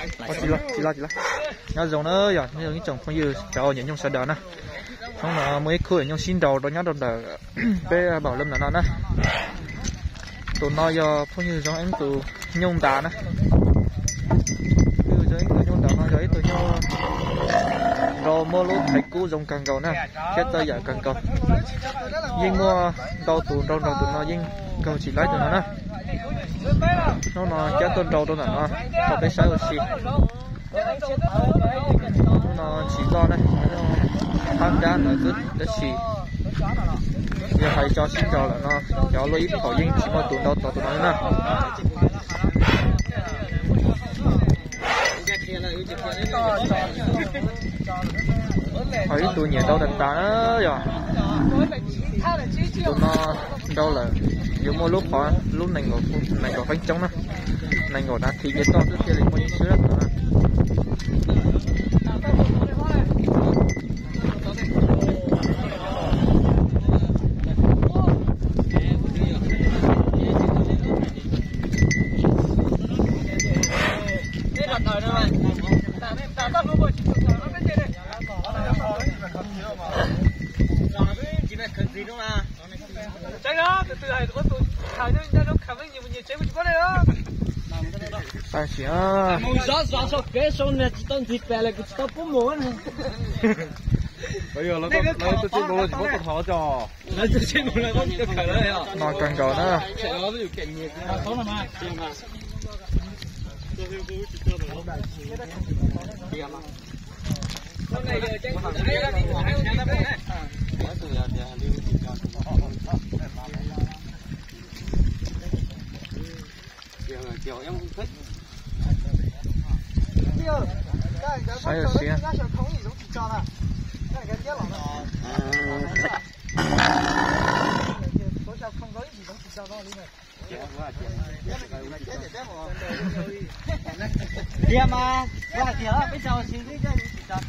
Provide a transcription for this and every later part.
Tsis los, tsis los. Nyob zoo na yog nyob zoo ib tsoom phooj ywg cov uas nyiam nyuj sawv daws na. Hnub no muaj ib khub nyuj sib nraus rau nyob rau ntawm peb npaum lub ntawm no na. Tus no yog phooj ywg Zoo Eeb tus nyuj ntas na. Phooj ywg Zoo Eeb tus nyuj ntas no yog ib tug nyuj nrau muaj lub thaiv kub zoo kawg nkaus na, thiab txawj yam kawg nkaus. Yeej muaj ntau tus nrau nrog tus no yeej nkaug tsis laib tus no na. Hnub no cab tuaj nrau rau ntawm no rau peb saib ua si. Hnub no tsis loj na, thab nrab ntawd xwb tab sis yog hais tso sib nraus lawm no, cov luaj ib phaum yeej tsis muaj tus nrau tau tus no li na. Ho ib tug nyiam nrau tas tas na yog tus no nrau lawm yuav muaj lub qhov lub nees nkaum feeb coob na, nees nkaum nas this ces toj xwb thiaj li muaj yeeb swb na. Tam sim no kawg nkaus na. Saib ua si. Tiag mas, kuv hais tiag peb tsis tau.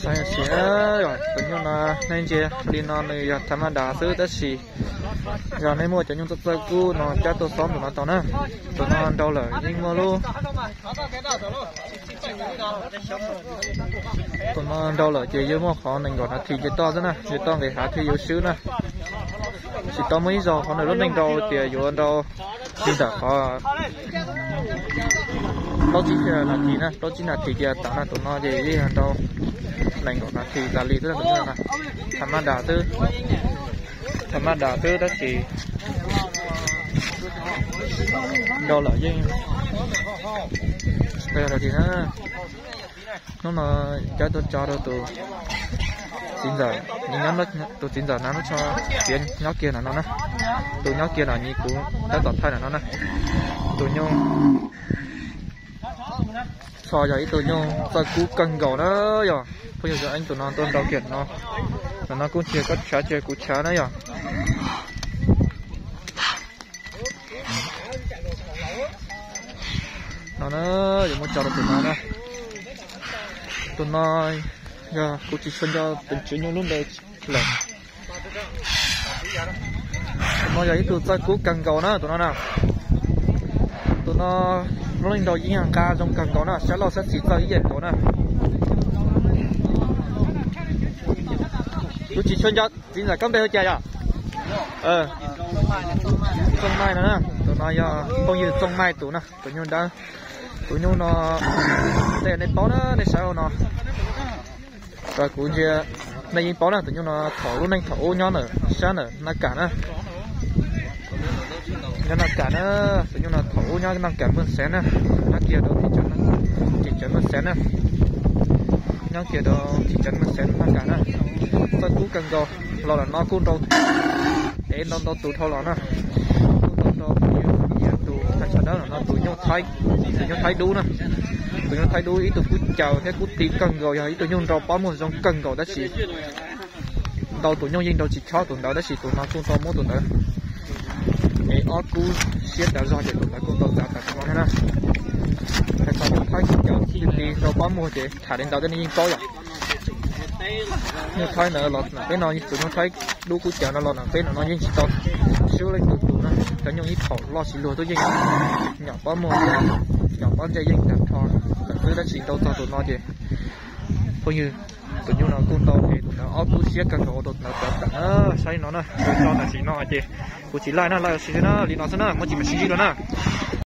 Saib ua si, tus nyuj no nej ntsia li no nws yog thav maj das xwb tab sis yog nej muaj cov nyuj txawj txawj kub no cab tuaj xob tus no tau na. Tus no nrau lawm yeej muaj lub, tus no nrau lawm ces yeej muaj qhov nees nkaum nas this ces toj xwb na, ces toj nqis hav thiaj yuav swb na. Tsis tau muaj ib zaug qhov nws lub neej nrau tias yuav nrau li ntawm qhov plaub tsib nas this na, plaub tsib nas this ces tas na, tus no ces yeej yog nrau nees nkaum nas this tas li xwb na, tus no na. Thav maj das xwb, thav maj das xwb tab sis nrau lawm yeej tsis tau yog dab tsi na. Hnub no cab tuaj tso rau tus txiv ntxawm, tus txiv ntxawm na, nws tso tiav nyob kiag ntawm no na. Tus nyob kiag no nyias kuv tab tom thaij ntawm no na. Tus nyuj txho yog ib tug nyuj txawj kub kawg nkaus na yog. Phooj ywg Zoo Eeb tus no tuaj nrau kiag no, ntawm no kuj tsis yog koj tshav tsis yog kuv tshav na yog. No na, yuav muab tso rau tus no na. Tus no yog kuv tsis tshua nco tus tswv nyuj lub npe lawm. Tus no yog ib tug txawj kub kawg nkaus na tus no na. Tus no lub neej nrau yeej nqa zoo kawg nkaus na, sab laug sab xis txawj ib yam nkaus na. Kuv tsis tshua nco txiv ntxawm koj npe hu cas yom? Txooj Maij no na, tus no yog phooj ywg Txooj Maij tus na, tus nyuj dawb. Tus nyuj no tej nej paub na, nej saib no. Kuv ntsia nej yeej paub na, tus nyuj no thaum lub neej thaum ub nyob ntawm sab ntawm Naj Kam na. Nyob Naj Kam na, tus nyuj no thaum ub nyob Naj Kam Nplooj Xeev na, nyob kiag rau tseem tsawv Nplooj Xeev na. Nyob kiag rau tseem tsawv Nplooj Xeev Naj Kam na. Txawj kub kawg nkaus, los lawm no kuj nrau ev ntau ntau tus dhau los na. Kuj nrau nrau tus thaj tsho dawb no, tus nyuj Thaib, tus nyuj Thaib dub na. Tus nyuj thaib dub ib tug kub caws thiab kub ti kawg nkaus, yog ib tug nyuj nrau pob muag zoo kawg nkaus tab sis ntau tus nyuj yeej nrau tsis chob tus ntawd, tab sis tus no kuj tau muab tus ntawd es ob kub siab tas zog ces tus ntawd kuj tau txav tas tus no thiab na. Hais txog nyuj thaib kub caws kub ti nrau pob muag ces tham li ntawd tej nej yeej paub yom. Nyuj thaib ntawd los nam peb no, tus nyuj thaib dub kub caws no los nam peb no yeej tsis tau swb leej twg tus na. Cov nyuj ib thaum loj tsis luag twb yeej nyom pob muag, nyom pob ntseg yeej tag nrho lawm xwb, tab sis nrau txog tus no ces phooj ywg, tus nyuj no kuj tau es tus ntawd ob kub siab kawg nkaus ua rau tus ntawd txav tawm na. Saib no na, kuv tso tam sim no ces kuv tsis laij na, laij ua si xwb na, li no xwb na, muaj tsis mam sib ntsib dua na.